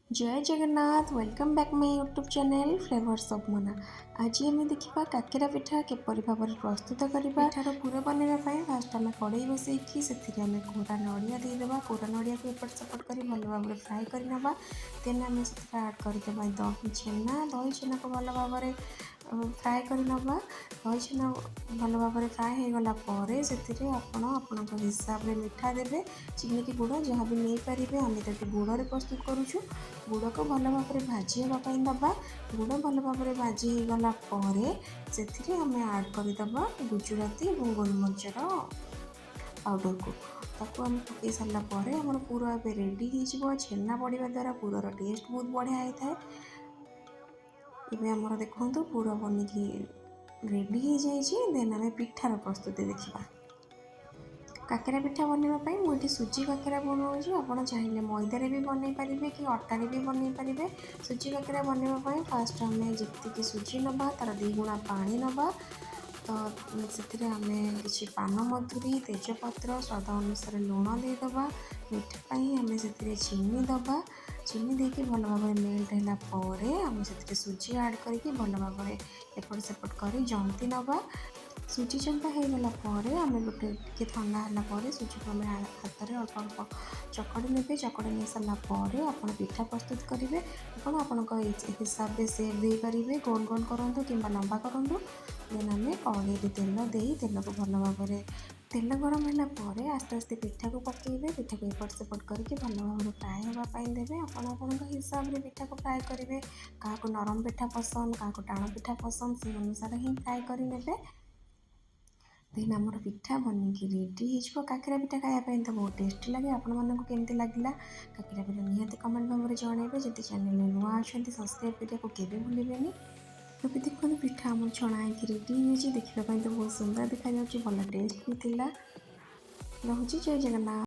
Jay Jagannath. Welcome back my YouTube channel Flavours of Mona। ଆଜି ଆମେ ଦେଖିବା କାକେରା ପିଠା କିପରି ଭାବରେ ପ୍ରସ୍ତୁତ କରିବା। ପିଠାର ପୁର ବନେଇବା ପାଇଁ ଫାଷ୍ଟ ଆମେ କଡ଼େଇ ବସେଇକି ସେଥିରେ ଆମେ କୋରା ନଡ଼ିଆ ଦେଇଦେବା। କୋରା ନଡ଼ିଆକୁ ଏପଟ ସେପଟ କରି ଭଲ ଭାବରେ ଫ୍ରାଏ କରିନେବା। ଦେନ୍ ଆମେ ସେଥିରେ ଆଡ଼୍ କରିଦେବା ଦହି ଛେନା। ଦହି ଛେନାକୁ ଭଲ ଭାବରେ ଫ୍ରାଏ କରିନେବା। ଦହି ଛେନା ଭଲ ଭାବରେ ଫ୍ରାଏ ହେଇଗଲା ପରେ ସେଥିରେ ଆପଣ ଆପଣଙ୍କ ହିସାବରେ ମିଠା ଦେବେ। ଚିନି କି ଗୁଡ଼ ଯାହା ବି ନେଇପାରିବେ। ଆମେ ତ ଏଠି ଗୁଡ଼ରେ ପ୍ରସ୍ତୁତ କରୁଛୁ। ଗୁଡ଼କୁ ଭଲ ଭାବରେ ଭାଜି ହେବା ପାଇଁ ଦେବା। ଗୁଡ଼ ଭଲ ଭାବରେ ଭାଜି ହେଇଗଲା ପରେ ସେଥିରେ ଆମେ ଆଡ଼୍ କରିଦେବା ଗୁଜୁରାତି ଏବଂ ଗୋଲମରିଚର ପାଉଡ଼ରକୁ। ତାକୁ ଆମେ ପକାଇ ସାରିଲା ପରେ ଆମର ପୁର ଏବେ ରେଡ଼ି ହେଇଯିବ। ଛେନା ପଡ଼ିବା ଦ୍ୱାରା ପୁରର ଟେଷ୍ଟ ବହୁତ ବଢ଼ିଆ ହେଇଥାଏ। ଏବେ ଆମର ଦେଖନ୍ତୁ, ପୁର ବନିକି ରେଡ଼ି ହେଇଯାଇଛି। ଦେନ୍ ଆମେ ପିଠାର ପ୍ରସ୍ତୁତି ଦେଖିବା। କାକେରା ପିଠା ବନେଇବା ପାଇଁ ମୁଁ ଏଠି ସୁଜି କାକେରା ବନାଉଛି। ଆପଣ ଚାହିଁଲେ ମଇଦାରେ ବି ବନେଇ ପାରିବେ କି ଅଟାରେ ବି ବନେଇ ପାରିବେ। ସୁଜି କାକେରା ବନେଇବା ପାଇଁ ଫାଷ୍ଟ ଆମେ ଯେତିକି ସୁଜି ନେବା, ତା'ର 2 ଗୁଣା ପାଣି ନେବା। ତ ସେଥିରେ ଆମେ କିଛି ପାନ ମଧୁରୀ, ତେଜପତ୍ର, ସ୍ୱାଦ ଅନୁସାରେ ଲୁଣ ଦେଇଦେବା। ମିଠା ପାଇଁ ଆମେ ସେଥିରେ ଚିନି ଦେବା। ଚିନି ଦେଇକି ଭଲ ଭାବରେ ମେଲ୍ଟ ହେଲା ପରେ ଆମେ ସେଥିରେ ସୁଜି ଆଡ଼୍ କରିକି ଭଲ ଭାବରେ ଏପଟ ସେପଟ କରି ଜନ୍ତି ନେବା। ସୁଜି ଜନ୍ତା ହେଇଗଲା ପରେ ଆମେ ଗୋଟେ ଟିକେ ଥଣ୍ଡା ହେଲା ପରେ ସୁଜିକୁ ଆମେ ହାତରେ ଅଳ୍ପ ଅଳ୍ପ ଚକଡ଼ି ନେବେ। ଚକଡ଼ି ନେଇ ସାରିଲା ପରେ ଆପଣ ପିଠା ପ୍ରସ୍ତୁତ କରିବେ। ଆପଣ ଆପଣଙ୍କ ହିସାବରେ ସେପ୍ ଦେଇପାରିବେ, ଗୋଲ ଗୋଲ କରନ୍ତୁ କିମ୍ବା ଲମ୍ବା କରନ୍ତୁ। ଦେନ୍ ଆମେ କଡ଼େଇରେ ତେଲ ଦେଇ ତେଲକୁ ଭଲ ଭାବରେ ତେଲ ଗରମ ହେଲା ପରେ ଆସ୍ତେ ଆସ୍ତେ ପିଠାକୁ ପକାଇବେ। ପିଠାକୁ ଏପଟ ସେପଟ କରିକି ଭଲ ଭାବରେ ଫ୍ରାଏ ହେବା ପାଇଁ ଦେବେ। ଆପଣ ଆପଣଙ୍କ ହିସାବରେ ପିଠାକୁ ଫ୍ରାଏ କରିବେ। କାହାକୁ ନରମ ପିଠା ପସନ୍ଦ, କାହାକୁ ଟାଣ ପିଠା ପସନ୍ଦ, ସେଇ ଅନୁସାରେ ହିଁ ଫ୍ରାଏ କରିନେବେ। ଦେନ୍ ଆମର ପିଠା ବନିକି ରେଡ଼ି ହେଇଯିବ। କାକେରା ପିଠା ଖାଇବା ପାଇଁ ତ ବହୁତ ଟେଷ୍ଟି ଲାଗେ। ଆପଣମାନଙ୍କୁ କେମିତି ଲାଗିଲା କାକେରା ପିଠା, ନିହାତି କମେଣ୍ଟ ଭାବରେ ଜଣାଇବେ। ଯଦି ଚ୍ୟାନେଲରେ ନୂଆ ଅଛନ୍ତି, ସବସ୍କ୍ରାଇବ୍ କରିବାକୁ କେବେ ଭୁଲିବେନି। ଏବେ ଦେଖନ୍ତୁ, ପିଠା ଆମର ଛଣା ହେଇକି ରେଡ଼ି ହେଇଯାଇଛି। ଦେଖିବା ପାଇଁ ତ ବହୁତ ସୁନ୍ଦର ଦେଖାଯାଉଛି, ଭଲ ଟେଷ୍ଟ ବି ଥିଲା। ରହୁଛି, ଜୟ ଜଗନ୍ନାଥ।